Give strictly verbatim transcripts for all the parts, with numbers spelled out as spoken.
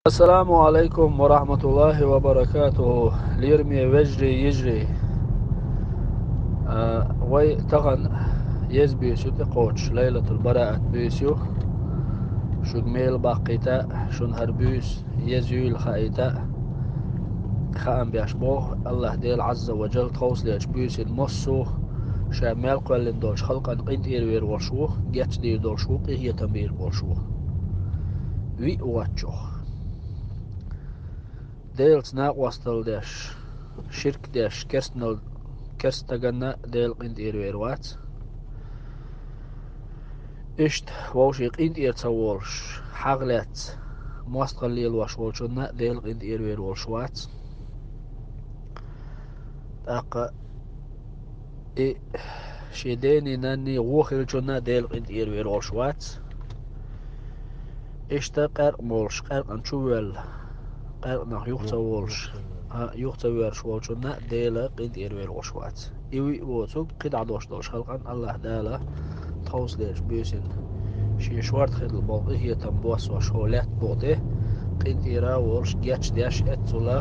Ассаламу алайкум ва рахматуллахи ва баракатуху. Лераме вежарий, йижарий. А, вай тахана еза буьйса ю тӀекхочуш, Лайлатул Бараат буьйса ю. Шуьга мел баккхийта, шуна хӀара буьйса еза юйла хаийта, хаам беш боху Аллах Дела Ӏазза ва Джалла тховсалерчу буьйсина массо а ша мел кхоьллина долчу халкъана къинтӀера вер волуш ву, гечдийр долуш ву, къинхетам бийр болуш ву. Виъ воцчух. Делаца накъосталла деш, ширк деш, керстанал-, керстаганна Дела къинтӀера вер вац. Иштта вовшийн къинтӀера ца волуш, хьагӀ лаьцна, мостагӀалла лелош волчунна Дела къинтӀера вер волуш вац. ТӀаккха и шен дений, нанний гӀо хилчунна Дела къинтӀера вер волуш вац. Иштта къаьркъа молуш, къаьркъана чу воьлла, къаьркъанах юха ца волуш, а, юха ца воьрзуш волчунна Дела къинтӀера вер волуш вац. И виъ воцург кхидӀа дош долуш халкъана Аллах Дала тховсалерчу буьйсина шен шорта хилла болу къинхетам боссош хӀокху лаьтта букъа тӀе къинтӀера а волуш, гечдеш, эццула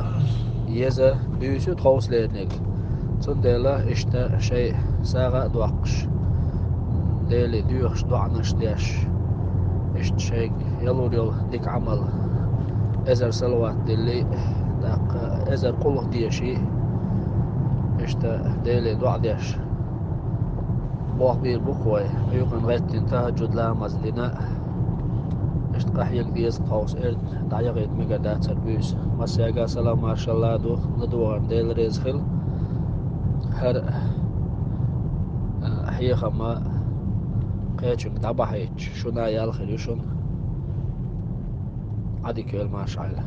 еза буьйса ю тховсалерниг. Цундела иштта шайн сагӀа а доккхуш, Деле доьхуш, доӀанаш деш, иштта шайга ялур йолу дика Ӏамал, эзар салават диллий, тӀаккха эзар къулхӀ деший, иштта Деле доӀа деш, болх бийр бу-кх вай, хьоькхунна гӀеттина тахӀаджуд ламаз дина, иштта къахьега деза тховса эрна дӀаяхийта мегар дацара буьйса. Массаьрга салам маршалла ду, ладогӀарна Дела реза хила. ХӀара, а, хьехам а кхечуьнга дӀабахьийтча, шуна а ял хир ю шуна. Ӏадика йойла, машалла.